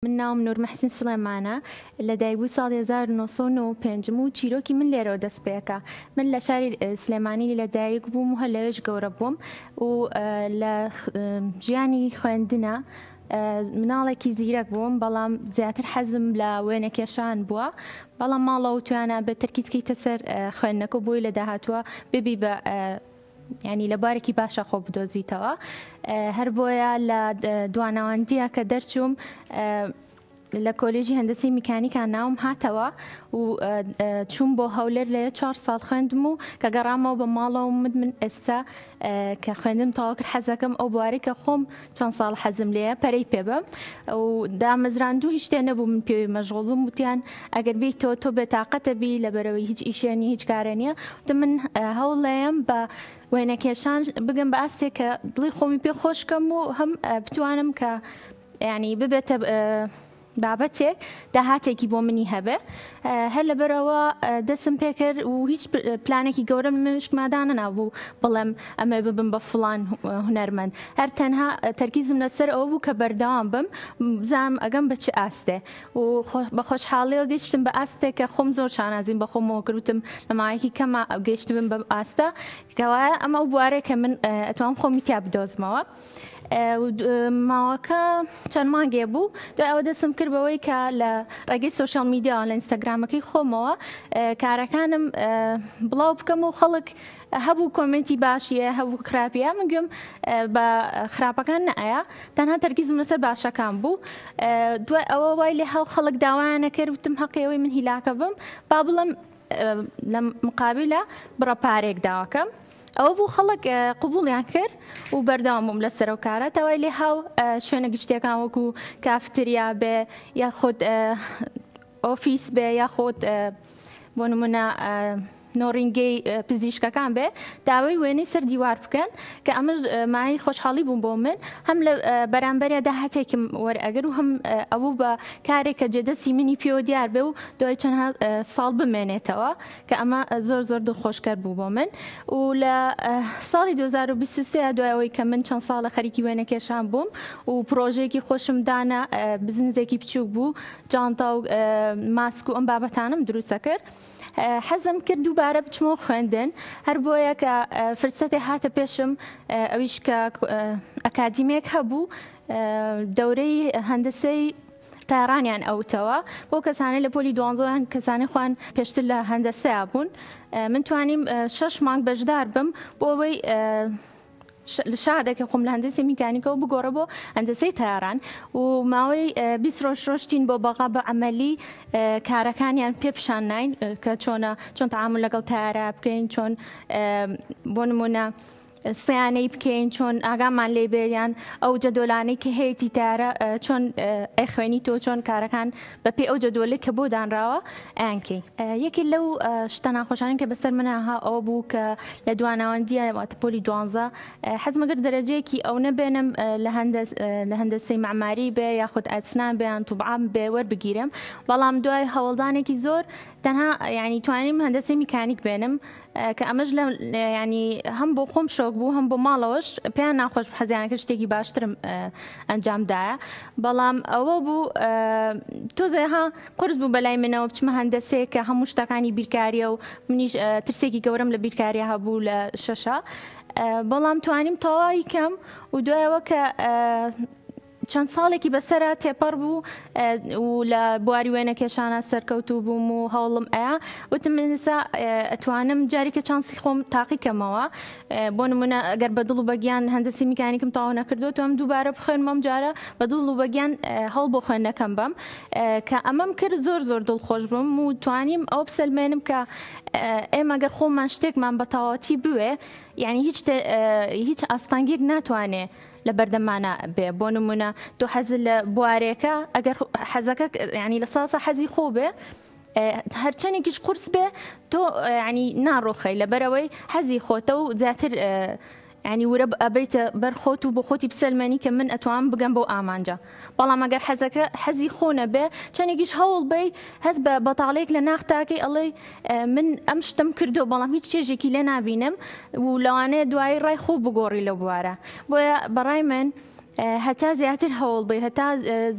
من ناوم نور محسین سڵێمانە لە دایکبووی ساڵی 1995 و چیرۆکی من لێرەوە دەست پێکا من لە شاری سلێمانی لە دایک بووم و هەر لەوێش گەورە بووم و لە ژیانی خوێندنە مناڵێکی زیرەک بووم بەڵام زیاتر حەزم لە وێنەکێشان بووە بەڵام ماڵەوە وتویانە بێت تەرکیز کەیتە سەر خوێندنەکە بۆی لە داهاتووە ببی بە ینی لە بارێکی باشە خۆ بدۆزیتەوە هەر بۆیە لە دواناوەندیە کە دەرچووم لە کۆلێژی هەندەسەی میکانیکا ناوم هاتەوە و چووم بۆ هەولێر لەوێ چوار ساڵ خوێندم و کە گەڕامەوە بە ماڵەوە مت من ئێستا کە خوێندم تەواو کرد حەزەکەم ئەو بوارەی کە خۆم چەند ساڵ حەزم لێیە پەرەی پێ بەم و دامەزراندوو هیچ شتێ نەبوو من پێوی مەشغوڵ بووم وتیان ئەگەر بیتەوە تۆ بێتاقەتە بی لەبەرەوەی هیچ ئیشێ نیە هیچ کارێ نییە وتم من هەوڵێم بە وێنەکێشان بگەم بە ئاستێک کە دڵی خۆمی پێ خۆش کەم و هەم بتوانم کە یانی ببێتە بابەتێک داهاتێکی بۆ منی هەبێ هەر لەبەرەوە دەسم پێکرد و هیچ پلانێکی گەورەم مشکما دانەنابوو بڵێم ئەمە ببم بە فڵان هونەرمەند هەر تەنها تەرکیزم لەسەر ئەوە بوو کە بەردەوام بم بزانم ئەگەم بە چ ئاستێ و بە خۆشحاڵیەوە گەیشتم بە ئاستێک کە خۆم زۆر شانازیم بە خۆمەوە کرد وتم لە ماوەیەکی کەما گەیشتبم بەم ئاستە کەوایە ئەمە ئەو بوارەیە کە من ئەتوانم خۆمی تیا بدۆزمەوە. ماوەکە چەند مانگێ بوو دوای ئەوە دەستم کرد بەوەی کە لە ڕێگەی social media لە ئینستاگرامەکەی خۆمەوە کارەکانم بڵاو بکەم و خەڵک هەبوو comment ی باشیە هەبوو خراپیە من گوێم بە خراپەکان نەئەیا تەنها تەرکیزم لەسەر باشەکان بوو دوای ئەوە وای لێ هاو خەڵک داوایانە کرد وتم هەقی ئەوەی من هیلاکە بم با بڵم لە مقابلە بڕە پارێک داواکەم ئەوە بوو خەڵک قبوڵیان کرد و بەردەوام بووم لەسەر ئەو کارە تا وای لێ هاو شوێنە گشتیەکان وەکو کافتریا بێ یاخود ئۆفیس بێ یاخود بۆ نمونە نۆڕینگەی پزیشکەکان بێ داوای وێنەی سەر دیوار بکەن کە ئەمەش مایەی خۆشحاڵی بوو بۆ من هەم لە بەرامبەریا داهاتێکم وەرئەگر و هەم ئەوە بە کارێک کە جێدەستی منی پێوە دیار بێ و دوای چەند ساڵ بمێنێتەوە کە ئەمە زۆر زۆر دڵخۆشکەر بوو بۆ من و لە ساڵی 2023 دوای ئەوەی کە من چەند ساڵە خەریکی وێنەکێشان بووم و پرۆژەیەکی خۆشم دانا بزنزێکی بچووک بوو جانتا و ماسک و ئەم بابەتانم دروستە کرد حەزم کرد دووبارە بچمەوە خوێندن هەر بۆیە کە فرسەتێ هاتە پێشم ئەویش کە ئەکادیمێک هەبوو دەورەی هەندەسەی تارانیان ئەوتەوە بۆ کەسانەی لە پۆلی دوانزەوەیان کەسانی خوان پێشتر لە هەندەسەیا بوون من توانیم شەش مانگ بەشدار بم بۆ ئەوەی لە شادێکە خۆم لە هەندەسی میکانیکەوە بگۆڕە بۆ هەندەسەی تاران و ماوەی 20 ڕۆژ ڕۆشتین بۆ بەغا بە عملی کارەکانیان پێ پیشان ناین کە چۆنە چۆن تعامل لەگەڵ تارا بکەین چۆن بۆ نمونە سیانەی بکەین چۆن ئاگامان لێ بێ یان ئەو جەدۆلانەی کە هەیەتی تارە چۆن ئەیخوێنی تۆ چۆن کارەکان بە پێی ئەو جەدۆلەی کە بۆ دانراوە ئەیانکەی. یەکێ لەو شتە ناخۆشانەی کە بەسەر منا ها ئەوە بوو کە لە دواناوەندیە واتە پۆلی دوانزە حەزمە کرد دەرەجەیەکی ئەو نەبێنم لە هەندەس لە هەندەسەی مەعماری بێ یاخود ئەسنان بێ یان طوبعام بێ وەربگیرم بەڵام دوای هەوڵدانێکی زۆر تەنها یعنی توانیم هەندەسەی میکانیک بێنم کە ئەمەش لە ینی هەم بۆ خۆم شۆک بوو هەم بۆ ماڵەوەش پێیان ناخۆش حەزیان کرد شتێکی باشترم ئەنجام دایە بەڵام ئەوە بوو تۆزێ ها قرس بوو بەلای منەوە بچمە هەندەسێ کە هەموو شتەکانی بیرکاریە و منیش ترسێکی گەورەم لە بیرکاریە هەبوو لە شەشە بەڵام توانیم تەواوی کەم و دوایەوە کە چەند ساڵێکی بەسەرا تێپەڕ بوو و لە بواری وێنەکێشانا سەرکەوتوو بووم و هەوڵم ئەیا وتم من ئێستا ئەتوانم جارێکە چانسی خۆم تاقی کەمەوە بۆ نمونە ئەگەر بە دڵ و بەگیان هەندەسی میکانیکم تەواو نەکردو تۆم دووبارە بخوێنم ئەم جارە بە دڵ و بەگیان هەوڵ بۆ خوێندنەکەم بەم کە ئەمەم کرد زۆر زۆر دڵخۆش بووم و توانیم ئەوە بسەلمێنم کە ئێمە گەر خۆمان شتێکمان بە تەواوەتی بوێ یعنی هیچ هیچ ئاستەنگێک ناتوانێ لە بەردەمانا بێ بۆ نمونە تۆ حەزت لە بوارێکە ئەگەر حەزەکە ینی لە ساسە حەزی خۆ بێ هەرچەندێکیش قورس بێ تۆ ینی ناڕۆخەی لەبەرەوەی حەزی خۆتە و زیاتر ینی ورە ئەبیتە بەر خۆت و بۆ خۆتی بسەلمێنی کە من ئەتوانم بگەم بۆ ئامانجە بەڵام ئەگەر حەزەکە حەزی خۆ نەبێ چەندێکیش هەوڵ بەی هەست بە بەتاڵێک لە ناختاکەی ئەڵێی من ئەم شتم کردو بەڵام هیچ چێژێکی لێ نابینم و لەوانەیە دوایی ڕای خۆ بگۆڕی لەو بوارە بۆیە بەڕای من. هەتا زیاتر هەوڵ بی هەتا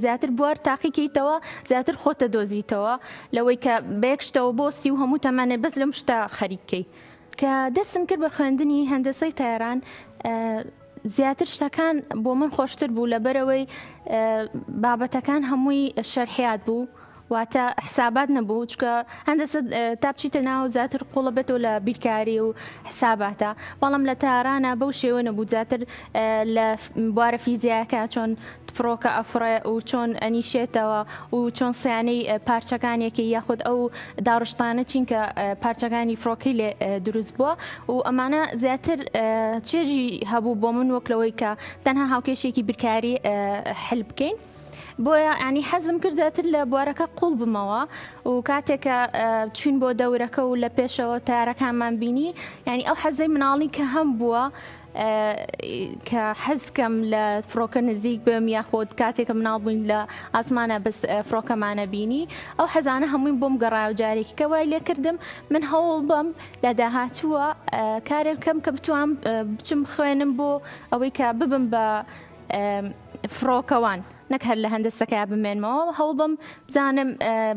زیاتر بوار تاقیکەیتەوە زیاتر خۆتە دۆزیتەوە لەوەی کە بە یەک شتەوە بۆستی و هەموو تەمەنێ بەس لەم شتە خەریکەی کە دەستم کرد بە خوێندنی هەندەسەی تاران زیاتر شتەکان بۆ من خۆشتر بوو لەبەرەوەی بابەتەکان هەمووی شەرحیات بوو واتە حسابات نەبوو چکە هەندەسە تا بچیتە ناو زیاتر قوڵە بێتەوە لە بیرکاری و حساباتە بەڵام لە تارانە بەو شێوە نەبوو زیاتر لە بوارە فیزیاکە چۆن فڕۆکە ئەفڕێ و چۆن ئەنیشێتەوە و چۆن سیانەی پارچەکانێکی یاخود ئەو داڕشتانە چین کە پارچەکانی فڕۆکەی لێ دروست بووە و ئەمانە زیاتر چێژی هەبوو بۆ من وەک لەوەی کە تەنها هاوکێشێکی بیرکاری حل بکەین. بۆیە ینی حەزم کرد زیاتر لە بوارەکە قوڵ بمەوە و کاتێکە چوین بۆ دەورەکە و لە پێشەوە تارەکانمان بینی ینی ئەو حەزەی مناڵی کە هەم بووە کە حەزکەم لە فڕۆکە نزیک بم یاخود کاتێکە مناڵ بووین لە ئاسمانە بەس فڕۆکەمانە بینی ئەو حەزانە هەمووی بۆم گەڕایەوە جارێکی کە وای لێکردم من هەوڵ بم لە داهاتووە کارێک بکەم کە بتوانم بچم خوێنم بۆ ئەوەی کە ببم بە فڕۆکەوان نەک هەر لە هەندەسەکەیا بمێنمەوە هەوڵبم بزانم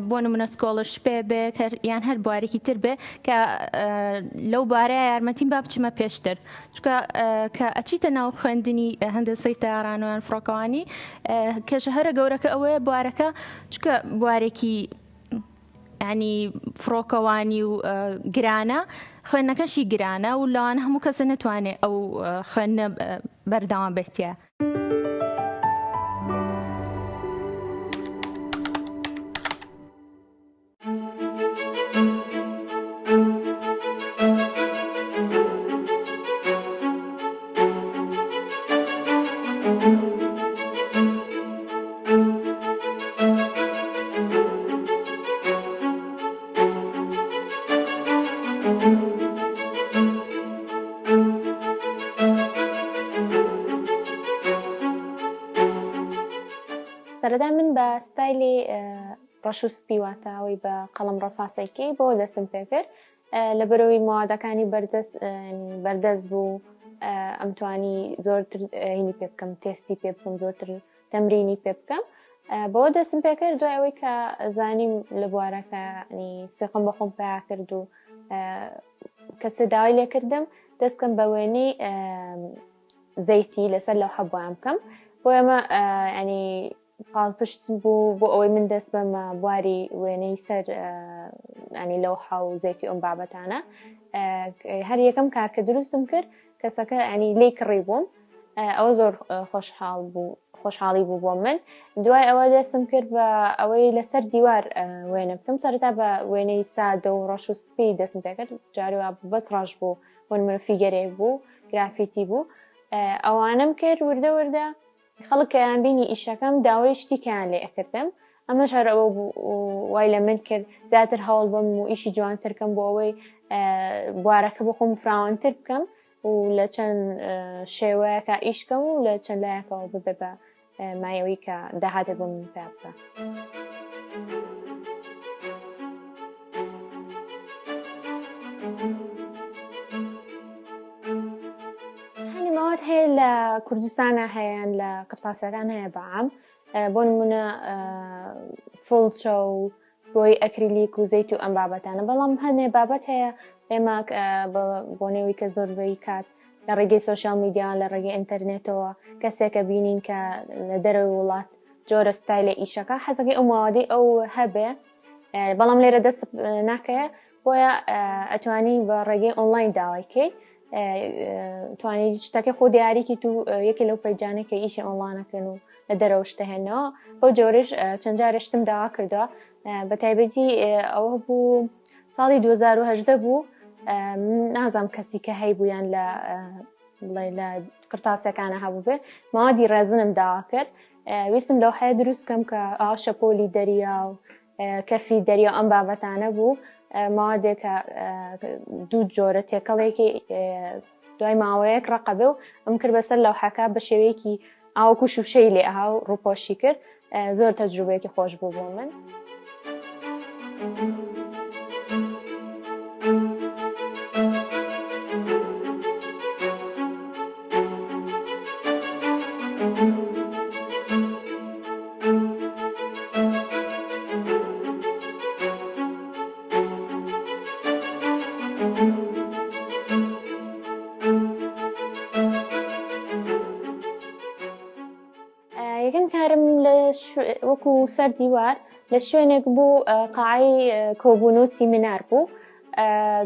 بۆ نمونە scholarship ێ بێ یان هەر بوارێکی تر بێ کە لەو بارەیە یارمەتیم با بچمە پێشتر چونکە کە ئەچیتە ناو خوێندنی هەندەسەی تاران و یان فڕۆکەوانی کێشە هەرە گەورەکە ئەوەیە بوارەکە چونکە بوارێکی ینی فڕۆکەوانی و گرانە خوێندنەکەشی گرانە و لەوانە هەموو کەسە نتوانێت ئەو خوێندنە بەردەوام بێتە. سەرەتا من بە ستایلی ڕەش و سپی واتە ئەوەی بە قەڵەم ڕەساسێکی بۆ دەستم پێکرد لەبەرەوەی مەوادەکانی بەردەست بەردەست بوو ئەمتوانی زۆرتر هینی پێ بکەم تێستی پێ بکەم زۆرتر تەمرینی پێ بکەم بەوە دەستم پێکرد دوای ئەوەی کە زانیم لە بوارەکە ینی سێقم بەخۆم پیا کرد و کەسێ داوای لێکردم دەستکەم بە وێنەی زەیتی لەسەر لەو حەبوان بکەم بۆ ئێمە ینی پاڵپشت بوو بۆ ئەوەی من دەست بەمە بواری وێنەی سەر ینی لەوحە و زەیتی ئەم بابەتانە هەر یەکەم کار کە دروستم کرد کەسەکە ینی لی کڕی بووم ئەوە زۆر خۆشحاڵ بوو خۆشحاڵی بوو بۆ من دوای ئەوە دەستم کرد بە ئەوەی لەسەر دیوار وێنە بکەم سەرتا بە وێنەی سادە و ڕەش و سپی دەستم پێکرد جاروا بەس ڕەش بوو بۆ نمونە figure ێک بوو گرافیتی بوو ئەوانم کرد وردە وردە خەڵک کەیان بینی ئیشەکەم داوای شتی کەیان لێ ئەکردم ئەمەش هەر ئەوە بوو وای لە من کرد زیاتر هەوڵ بم و ئیشی جوانتر کەم بۆ ئەوەی بوارەکە بۆ خۆم فراوانتر بکەم و لە چەند شێوەیەکە ئیش کەم و لە چەند لایەکەوە ببێ بە مایەوەی کە داهاتێک بۆ من پیا بکە. هەنی مەواد هەیە لە کوردستانە هەیەن لە قرتاسەکان هەیە بەعام بۆ نمونە فڵچە و بۆی ئەکریلیک و زەیت و ئەم بابەتانە بەڵام هەنێ بابەت هەیە ئێمە بۆ نێوی کە زۆربەی کات لە ڕێگەی social media لە ڕێگەی ئینتەرنێتەوە کەسێکە بینین کە لە دەرەوەی وڵات جۆرە ستایلە ئیشەکە حەزەکەی ئەو ماوەدەی ئەو هەبێ بەڵام لێرە دەست ناکەیە بۆیە ئەتوانی بە ڕێگەی ئۆنلاین داوای کەی توانی شتەکە خۆ دیاریکی تو یەکێ لەو page انە کە ئیشی ئۆنلاینەکەن و لە دەرەوە شتەهێنەوە بەو جۆرش چەند جارێ شتم داوا کردووە بە تایبەتی ئەوە بوو ساڵی 2010 بوو نازام کەسی کە هەیبوویان لە بڵێ لە قرتاسەکانە هەبوو بێ ماوەدی ڕێزنم داوا کرد ویستم لەو حەیە دروست کەم کە ئاو شەپۆلی دەریا و کەفی دەریا ئەم بابەتانە بوو مادێکە دوو جۆرە تێکەڵێکی دوای ماوەیەک ڕقەبێ و ئەم کرد بەسەر لەوحەکە بە شێوەیەکی ئاوەکو شوشەی لێ ئەها و ڕوپۆشی کرد زۆر تەجروبەیەکی خۆش بوو بۆ من. وەکو سەر دیوار لە شوێنێک بوو قاعی کۆبوون و سیمینار بوو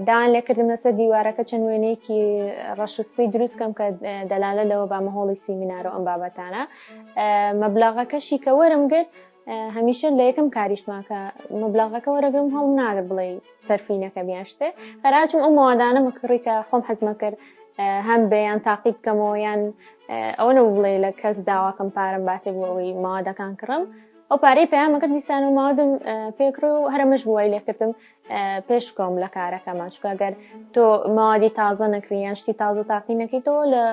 داوایان لێکردم لەسەر دیوارەکە چەند وێنەیەکی ڕەش و سپی دروست کەم کە دەلالە لەوە بامە هۆڵی سیمینار و ئەم بابەتانە مەبلاغەکەشی کە وەرم گرت هەمیشە لە یەکەم کاریشما کە مەبلاغەکە وەرەگرم هەڵم ناگر بڵێ سەرفی نەکەم یان شتێ خەراجم ئەو مەوادانە مکڕی کە خۆم حەزمە کرد هەم بێ یان تاقی بکەمەوە یان ئەوە نەبوو بڵێ لە کەس داواکەم پارەم باتێ بۆ ئەوەی مەوادەکان کڕم ئەو پارەی پەیامە کرد دیسان و ماودم پێکڕی و هەرەمەش بووای لێکردم پێش بکەوم لە کارەکەمان چونکە گەر تۆ ماوادی تازە نەکری یان شتی تازە تاقی نەکەیتەوە لە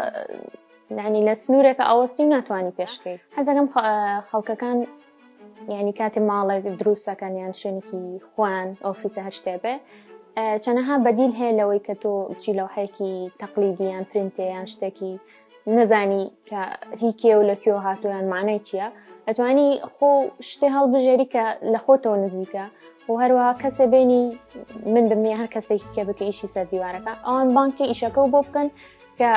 یعنی لە سنوورێکە ئەوەستی و ناتوانانی پێشکەیت حەزەکەم خەڵکەکان یعنی کاتی ماڵێک دروستەکەن یان شوێنێکی خوان ئۆفیسە هەر شتێ بێ چەنەها بەدیل هەیە لەوەی کە تۆ چی لەوحەیەکی تەقلیدی یان پرینتێ یان شتێکی نەزانی کە هی کێ و لە کوێ هاتوو یان مانای چییە ئەتوانی خۆ شتێ هەڵبژێری کە لە خۆتەوە نزیکە و هەروەها کەسێ بینی من بمی هەر کەسێکی کە بکە ئیشی سەر دیوارەکە ئەوان بانکی ئیشەکە و بۆ بکەن کە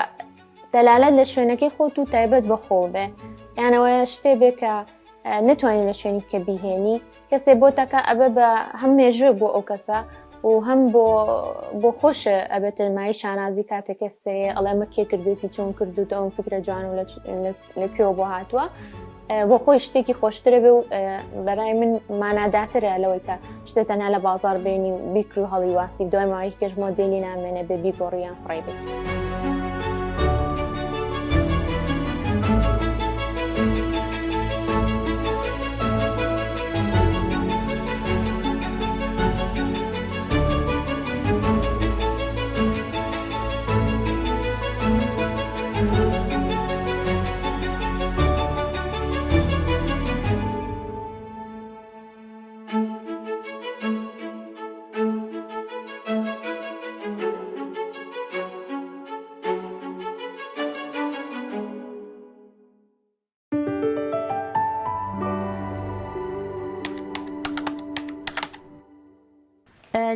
دەلالەت لە شوێنەکەی خۆت و تایبەت بە خۆ بێ یانەوەیە شتێ بێ کە نتوانانی لە شوێنی کە بیهێنی کەسێ بۆتەکە ئەبێ بە هەم مێژوێ بۆ ئەو کەسە و هەم بۆ بۆ خۆش ئەبێتە مای شانازی کاتێک کەستێ ئەڵێ مە کێ کردوێتی چۆن کردوتە ئەم فکرە جوان و لە کوێوە بۆ هاتووە بۆ خۆی شتێکی خۆشترە بێ و بەرای من ماناداترە لەوەی کە شتێ تەنها لە بازار بێنی و بیکر و هەڵی واسی دوای ماوەی کەش مۆدێلی نامێنێ بێ بیگۆڕیان فڕێ بێ.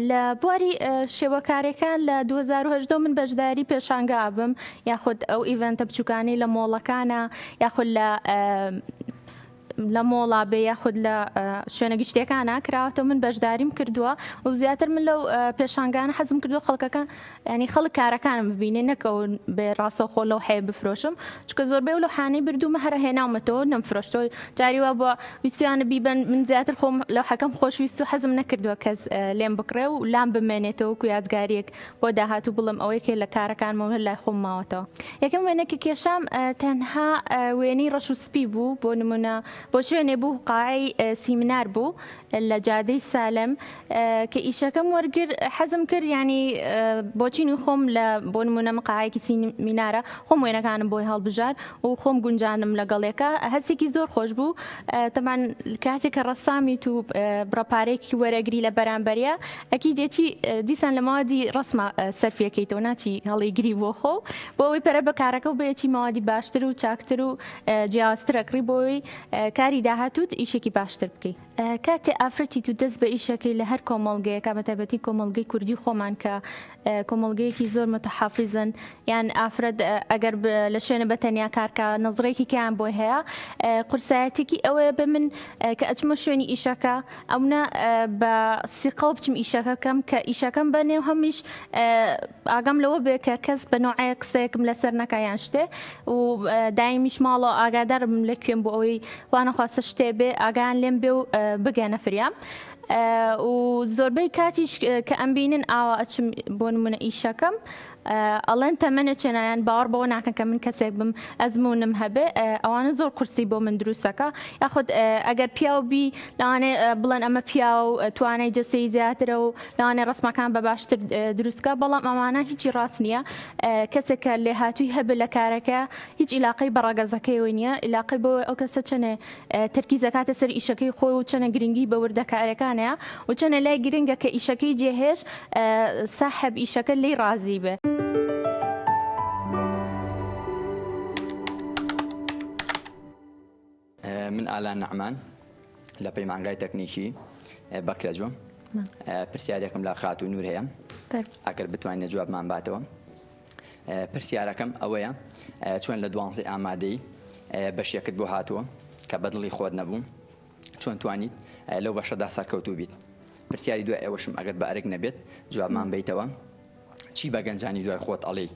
لە بواری شێوەکارەکان لە 2010 من بەشداری پێشانگا بم یاخود ئەو event ە بچووکانی لە مۆڵەکانە یاخود لە لە مۆڵا بێ یاخود لە شوێنە گشتیەکانا کراوەتەوە من بەشداریم کردووە و زیاتر من لەو پێشانگانە حەزم کردووە خەڵکەکە ینی خەڵک کارەکانم ببینێ نەکەون بێ ڕاستەوخۆ لەو حەیە بفرۆشم چونکە زۆربەی ئەو لەوحانەی بردوومە هەرە هێناومەتەوە نەمفرۆشتەوە جاری وا بووە ویستویانە بیبەن من زیاتر خۆم لەوحەکەم خۆشویست و حەزم نەکردووە کەس لێم بکڕێ و لام بمێنێتەوە وەکو یادگاریەک بۆ داهاتوو بڵێم ئەوەی کە لە کارەکانمەوە هەر لای خۆم ماوەتەوە. یەکەم وێنە کە کێشام تەنها وێنەی ڕەش و سپی بوو بۆ نمونە بۆ شوێنێ بوو قاعەی سیمنار بوو لە جادەی سالم کە ئیشەکەم وەرگر حەزم کرد ینی بۆچینی خۆم لە بۆ نمونە من قاعەیەکی سیمینارە خۆم وێنەکانم بۆی هەڵبژار و خۆم گونجانم لەگەڵێکە هەستێکی زۆر خۆش بوو تەبعەن کاتێک کە ڕەسامیت و بڕە پارەیەکی وەرەگری لە بەرامبەریا ئەکید یەکی دیسان لە مەوادی ڕەسما سەرفیەکەیتەوە ناچی هەڵیگری بۆ خۆ بۆ ئەوەی پەرە بە کارەکە و بەیەکی مەوادی باشتر و چاکتر و جیاوازتر ئەکڕی بۆ ئەوەی کاری داهاتووت ئیشێکی باشتر بکەی. کاتێ ئافرەتیت و دەست بە ئیشەکەی لە هەر کۆمەڵگەیەکا بە تایبەتی کۆمەڵگەی کوردی خۆمان کە کۆمەڵگەیەکی زۆر متحافیزن یان ئافرەت ئەگەر لە شوێنە بە تەنیا کارکە نەزڕێکی کەیان بۆی هەیە قورسایەتێکی ئەوەیە بە من کە ئەچمە شوێنی ئیشەکە ئەونە بە سیقەوە بچم ئیشەکە کەم کە ئیشەکەم بە نێو هەمیش ئاگام لەوە بێ کە کەس بە نوعەیە قسەیەکم لەسەر نەکا یان شتێ و دایمیش ماڵەوە ئاگادارم لە کوێم بۆ ئەوەی خوانەخواستە شتێ بێ ئاگایان لێم بێ و بگەنە فریام. و زۆربەی کاتیش کە ئەمبینن ئاوا ئەچم بۆ نمونە ئیشەکەم ئەڵێن تەمەنە چێنایان باوەڕ بەوە ناکەن کە من کەسێک بم ئەزمونم هەبێ ئەوانە زۆر قورسی بۆ من دروستەکە یاخود ئەگەر پیاو بی لەوانێ بڵێن ئەمە پیاو توانای جەسەی زیاترە و لەوانێ ڕسمەکان بە باشتر دروستکە بەڵام ئەمانە هیچی ڕاست نییە کەسێک کە لێهاتووی هەبێ لە کارەکە هیچ ئیلاقەی بە ڕەگەزەکەیەوە نییە ئیلاقەی بۆ ئەو کەسە چەنێ تەرکیز ئەکاتە سەر ئیشەکەی خۆی و چەنە گرنگی بە وردەکاریەکانەیە و چەنە لای گرنگە کە ئیشەکەی جێهێشت ساحەب ئیشەکە لێی ڕازی بێ. من ئالان نەعمان لە پەیمانگای تەکنیکی بەکرەجۆم پرسیارێکم لە خاتوو نور هەیە ئەگەر بتوانێت جوابمان باتەوە پرسیارەکەم ئەوەیە چۆن لە دوانزەی ئامادەی بەشێکت بۆ هاتووە کە بەدڵی خۆت نەبوو؟ چۆن توانیت لەو بەشەدا سەرکەوتوو بیت؟ پرسیاری دوای ئەوەشم ئەگەر بە ئەرک نەبێت جوابمان بەیتەوە چی بە گەنجانی دوای خۆت ئەڵێی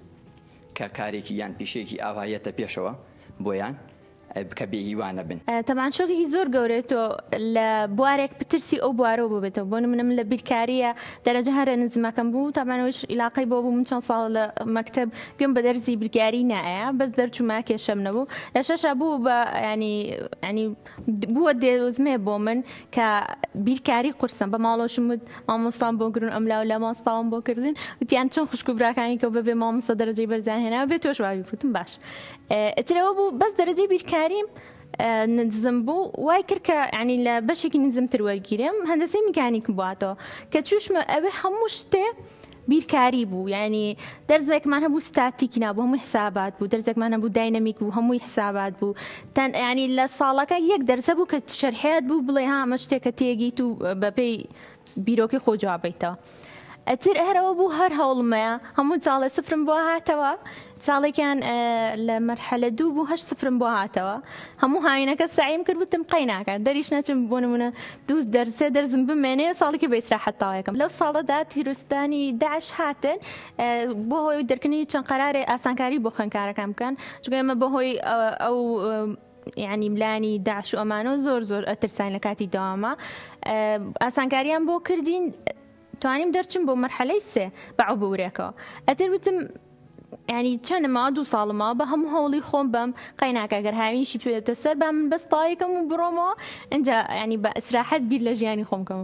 کە کارێکی یان پیشەیەکی ئاوا یەتە پێشەوە بۆیان کە بێ هیوا نەبن؟ تەبعەن شۆکێکی زۆر گەورەیە تۆ لە بوارێک بترسی ئەو بوارەوە ببێتەوە بۆ نمونە من لە بیرکاریە دەرەجە هەرە نزمەکەم بوو تەبعەن ئەوش ئیلاقەی بۆ بوو من چەند ساڵ لە مەکتەب گوێم بە دەرزی بیرکاری نایە بەس دەرچوومە کێشەم نەبوو لە شەشا بوو بە ینی ینی بووە دێوزمێ بۆ من کە بیرکاری قورسم بە ماڵۆشم وت مامۆستام بۆ گرون ئەم لاو لە ماستاوم بۆ کردن وتیان چۆن خوشک و براکانی کە بەبێ مامۆستا دەرەجەی بەرزیان هێنا بێ تۆش وابی وتم باش ئیترەوە بوو بەس دەرەجەی بیرکاریم نزم بوو وای کرد کە ینی لە بەشێکی نزمتر وەرگیرێم هەندەسەی میکانیکم بواتەوە کە چوشمە ئەوێ هەموو شتێ بیرکاری بوو یعنی دەرزێکمان هەبوو ستاتیکی نابوو هەمووی حسابات بوو دەرزێکمان هەبوو داینەمیک بوو هەمووی حسابات بوو تەن ینی لە ساڵەکە یەک دەرسە بوو کە شەرحیات بوو بڵێ ها ئەمە شتێکە تێگیت و بەپێی بیرۆکەی خۆ جواب بیتەوە ئەتر هەرەوە بوو هەر هەوڵمەیە هەموو ساڵێ سفرم بۆ هاتەوە ساڵێکیان لە مەرحەلە دوو بوو هەشت سفرم بۆ هاتەوە هەموو هاوینەکە سەعیم کرد وتم قەی ناکات دەریش نەچم بۆ نمونە دوو دەرس سێ دەرزم بمێنێ ساڵێکی بە ئیسراحەت تەواوەکەم لەو ساڵەدا تیرۆستانی داعش هاتن بۆ هۆی دەرکردنی چەند قەرارێ ئاسانکاری بۆ خوێندکارەکان بکەن چونکە ئێمە بەهۆی ئەو یعنی لایەنی داعش و ئەمانەوە زۆر زۆر ئەترساین لە کاتی دەوامە ئاسانکاریان بۆ کردین توانیم دەرچم بۆ مەرحەلەی سێ بە عبورێکەوە ئەتر وتم ینی چەنم ماوە دوو ساڵم ماوە بە هەموو هەوڵی خۆم بەم قەیناکە گەر هاوینیشی پێتە سەر با من بەس تایەکەم و بڕۆمەوە ئینجا ینی بە ئیسراحەت بیر لە ژیانی خۆم کەم.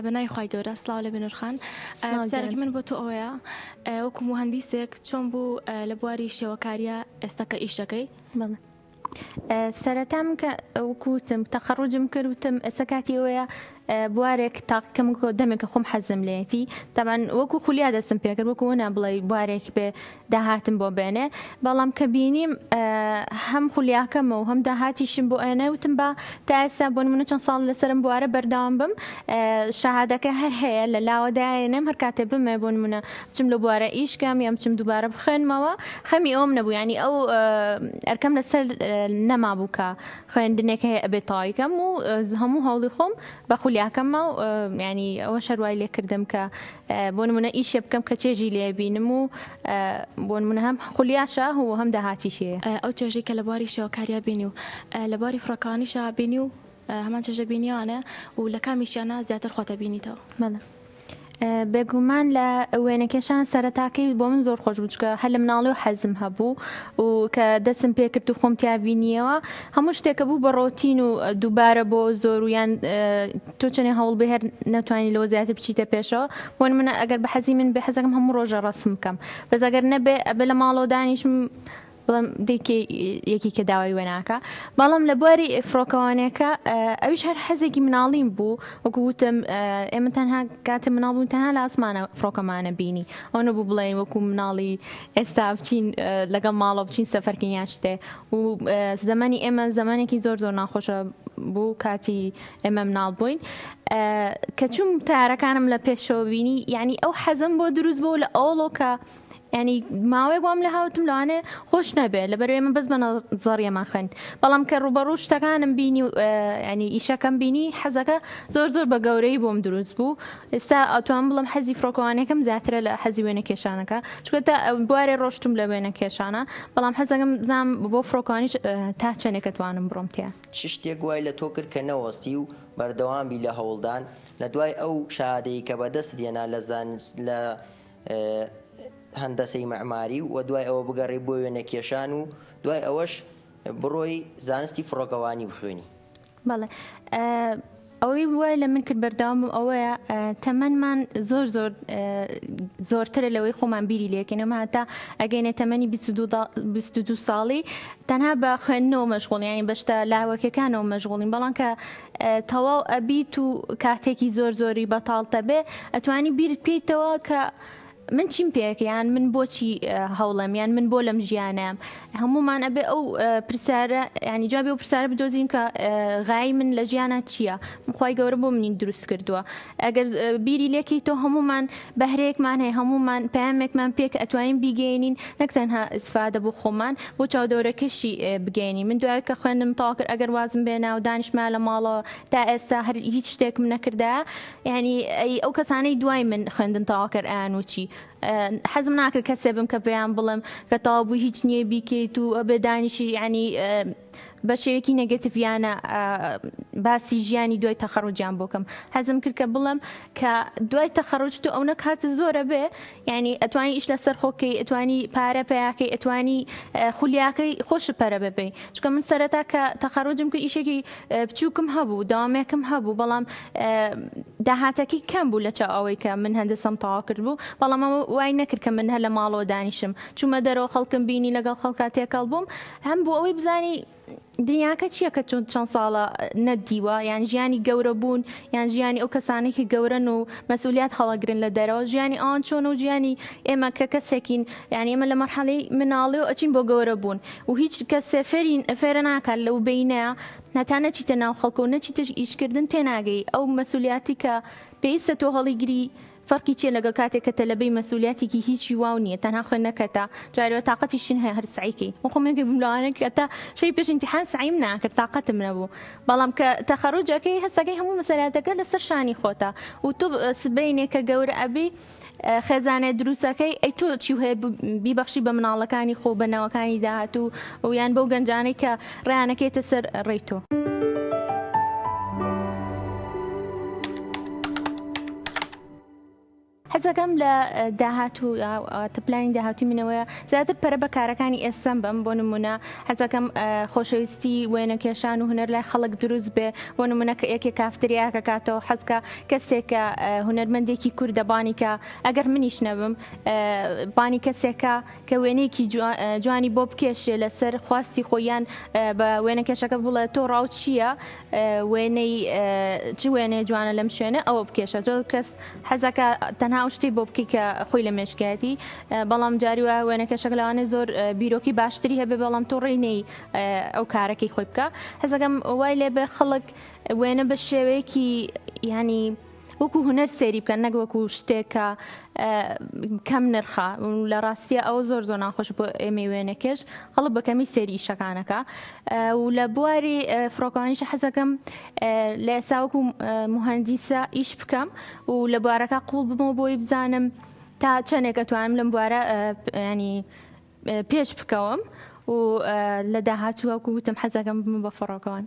بە ناوی خوای گەورە سڵاو لە بێنور خان پرسیارێکی من بۆ تۆ ئەوەیە وەکو موهەندیسێک چۆن بوو لە بواری شێوەکاریە ئێستا کە ئیشەکەی؟ بەڵێ سەرەتا من کە وەکو وتم تەخەڕوجم کرد وتم ئێستا کاتی ئەوەیە بوارێک تاقیکەم کە دەمێکە خۆم حەزم لێیەتی تەبعەن وەکو خولیا دەستم پێکرد وەکو وەنا بڵێ بوارێک بێ داهاتم بۆ بێنێ بەڵام کە بینیم هەم خولیاکەمە و هەم داهاتیشم بۆ ئێنێ وتم با تا ئێستا بۆ نمونە چەند ساڵ لەسەرم بوارە بەردەوام بم شەهادەکە هەر هەیە لە لاوە دایەنێم هەر کاتێ بمێ بۆ نمونە بچم لە بوارە ئیش کەم یان بچم دووبارە بخوێنمەوە خەمی ئەوم نەبوو یانی ئەو ئەرکەم لەسەر نەمابوو کە خوێندنێک هەیە ئەبێت تەواوی کەم و هەموو هەوڵی خۆم بە خولیاکەم ما و ینی ئەوە شەروای لێ کردم کە بۆ نمونە ئیشێ بکەم کە چێژی لێ بینم و بۆ نمونە هەم خولیاشە و هەم داهاتیشی هەیە. ئەو چێژەی کە لە بواری شێوەکاریا بینی و لە بواری فڕۆکەوانیشا بینی و هەمان چێژە بینیوانە و لە کامیشیانا زیاتر خۆت ئەبینیتەوە؟ بەڵێ بێگومان لە وێنەکێشان سەرەتاکەی بۆ من زۆر خۆش بوو چونکە هەر لە مناڵیەوە حەزم هەبوو و کە دەستم پێکرد و خۆم تیا بینیەوە هەموو شتێکە بوو بە ڕۆتین و دووبارە بۆ زۆر و یان تۆ چەنێ هەوڵ بێ هەر نەتوانی لەوە زیاتر بچیتە پێشەوە بۆ نمونە ئەگەر بە حەزی من بێ حەزەکەم هەموو ڕۆژە ڕەسم بکەم بەس ئەگەر نەبێ ئەبێ لە ماڵەوە دانیشم بڵێم دەی کێ یەکی کە داوای وێناکە بەڵام لە بواری فڕۆکەوانێکە ئەویش هەر حەزێکی مناڵیم بوو وەکو وتم ئێمە تەنها کاتێ مناڵ بوون تەنها لە ئاسمانە فڕۆکەمانە بینی ئەو نەبوو بڵێن وەکو مناڵی ئێستا بچین لەگەڵ ماڵەوە بچین سەفەرکەین یان شتێ و زەمەنی ئێمە زەمەنێکی زۆر زۆر ناخۆشە بوو کاتی ئێمە مناڵ بووین کە چوم تارەکانم لە پێشەوە بینی یعنی ئەو حەزم بۆ دروست بوو لە ئەوڵۆ کە یانی ماوەیەک وام لێ هاوتم لەوانەیە خۆش نەبێ لەبەر ئێمە بەس بە نەزەڕیەمان خوێند بەڵام کە ڕووبەڕوو شتەکانم بینی و ینی ئیشەکەم بینی حەزەکە زۆر زۆر بە گەورەی بۆم دروست بوو ئێستا ئەتوانم بڵێم حەزی فڕۆکەوانیەکەم زیاترە لە حەزی وێنە کێشانەکە چونکە تا بوارێ ڕۆشتم لە وێنە کێشانە بەڵام حەزەکەم بزانم بۆ فڕۆکەوانیش تا چەندێک ئەتوانم بڕۆم تیا. چ شتێک وای لە تۆ کرد کە نەوەستی و بەردەوام بی لە هەوڵدان لە دوای ئەو شەهادەی کە بەدەستت هێنا لە زانست لە هەندەسەی مەعماری و دوای ئەوە بگەڕێی بۆ وێنەکێشان و دوای ئەوەش بڕۆی زانستی فڕۆکەوانی بخوێنی. بەڵێ ئەوەی وای لە من کرد بەردەوام بم ئەوەیە تەمەنمان زۆر زۆر زۆرترە لەوەی خۆمان بیری لێکەینەوە هەتا ئەگەینە تەمەنی 22 ساڵی تەنها بە خوێندنەوە مەشغوڵ یانی بە شتە لاوەکیەکانەوە مەشغوڵین بەڵام کە تەواو ئەبیت و کاتێکی زۆر زۆری بەتاڵتە بێ ئەتوانی بیر بکەیتەوە کە. من چیم پێکە یان من بۆچی هەوڵم یان من بۆ لەم ژیانەم هەمومان ئەبێ ئەو پرسیارە ینی جوابی ئەو پرسیارە بدۆزین کە غای من لە ژیانە چییە خوای گەورە بۆ منی دروست کردووە ئەگەر بیری لێکی تۆ هەمومان بەهرەیەکمان هەیە هەمومان پامێکمان پێک ئەتوانین بیگەینین نەک تەنها ئیسفادە بۆ خۆمان بۆ چاودەورەکەشی بگەینی من دوای کە خوێندم تەواو کرد ئەگەر وازم بێنا و دانیشما لە ماڵەوە تا ئێستا هەر هیچ شتێکم نەکردا یعنی ئەی ئەو کەسانەی دوای من خوێندن تەواو کرد ئەیان و چی حەزم ناکرد کەسێ بم کە پێیان بڵێم کە تەواو بوو هیچ نییە بیکەیت و ئەبێ دانیشی یعنی بە شێوەیەکی نێگەتیڤیانە باسی ژیانی دوای تەخەڕوجیان بۆ کەم حەزم کرد کە بڵێم کە دوای تەخەڕوج تۆ ئەونە کات زۆرە بێ یعنی ئەتوانی ئیش لەسەر خۆکەی ئەتوانی پارە پیاکەی ئەتوانی خولیاکەی خۆش پەرە ببەی چونکە من سەرەتا کە تەخەڕوجم کرد ئیشێکی بچووکم هەبوو داوامێکم هەبوو بەڵام داهاتەکەی کەم بوو لە چاو ئەوەی کە من هەندەسەم تەواو کرد بوو بەڵام ئەمە وای نەکرد کە من هەر لە ماڵەوە دانیشم چوومە دەرەوە خەڵکم بینی لەگەڵ خەڵکا تێکەڵ بووم هەم بۆ ئەوەی بزانی دنیاکە چییە کە چۆن چەند ساڵە نەتدیوە یان ژیانی گەورە بوون یان ژیانی ئەو کەسانەی کە گەورەن و مەسئولیات هەڵەگرن لە دەرەوە ژیانی ئەوان چۆن و ژیانی ئێمە کە کەسێکین یعنی ئێمە لە مەرحەلەی مناڵی و ئەچین بۆ گەورە بوون و هیچ کەسێ فێری فێرە ناکات لەو بینە هەتا نەچیتە ناو خەڵک و نەچیتە ئیشکردن تێناگەی ئەو مەسئولیاتی کە پێویستە تۆ هەڵیگری فەرقی چیە لەگەڵ کاتێک کە تەلەبەی مەسئولیاتێکی هیچی واو نیە تەنها خوێندنەکەتە جارێ تاقەتیشی هەیە هەر سەعی کەی من خۆم یەکێک بووم لەوانە کە تا شەوی پێش ئیمتیحان سەعیم ناکرد تاقەتم نەبوو بەڵام کە تەخەروج ئەکەی هەستەکەی هەموو مەسەلاتەکە لەسەر شانی خۆتە و تۆ سبەینێ کە گەورە ئەبی خێزانێ دروستەکەی ئەی تۆ چی هەیە بیبەخشی بە مناڵەکانی خۆ بە نەوەکانی داهاتوو و یان بەو گەنجانەی کە ڕێیانەکەیتە سەر ڕێی تۆ. حەزەکەم لە داهاتوو واتە پلانی داهاتووی منەوەیە زیاتر پەرە بە کارەکانی ئێستام بەم بۆ نمونە حەزەکەم خۆشەویستی وێنەکێشان و هونەر لای خەڵک دروست بێ بۆ نمونە کە یەکێ کافتریاکە کاتەوە حەزکە کەسێکە هونەرمەندێکی کوردە بانی کە ئەگەر منیش نەبم بانی کەسێکە کە وێنەیەکی جوانی بۆ بکێشێ لەسەر خواستی خۆیان بە وێنەکێشەکە بڵێ تۆ ڕاو چییە وێنەی چ وێنەیە جوانە لەم شوێنە ئەوە بکێشە زۆر کەس حەزەکە تەنها ئەو شتەی بۆ بکەی کە خۆی لە مێشکایەتی بەڵام جاری وایە وێنەکێشەکە لەوانەیە زۆر بیرۆکی باشتری هەبێ بەڵام تۆ ڕێی نەی ئەو کارەکەی خۆی بکە حەزەکەم وای لێ بێ خەڵک وێنە بە شێوەیەکی یانی وەکو هونەر سەیری بکەن نەک وەکو شتێک کە کەم نرخە لە ڕاستیە ئەوە زۆر زۆر ناخۆش بۆ ئێمەی وێنەکێش خەڵک بە کەمی سەیری ئیشەکانەکە و لە بواری فڕۆکەوانیش حەزەکەم لە ئێستا وەکو موهەندیسە ئیش بکەم و لە بوارەکە قوڵ بمەوە بۆی بزانم تا چەندێک ئەتوانم لەم بوارە ینی پێش بکەوم و لە داهاتوو وەکو وتم حەزەکەم بم بە فڕۆکەوان.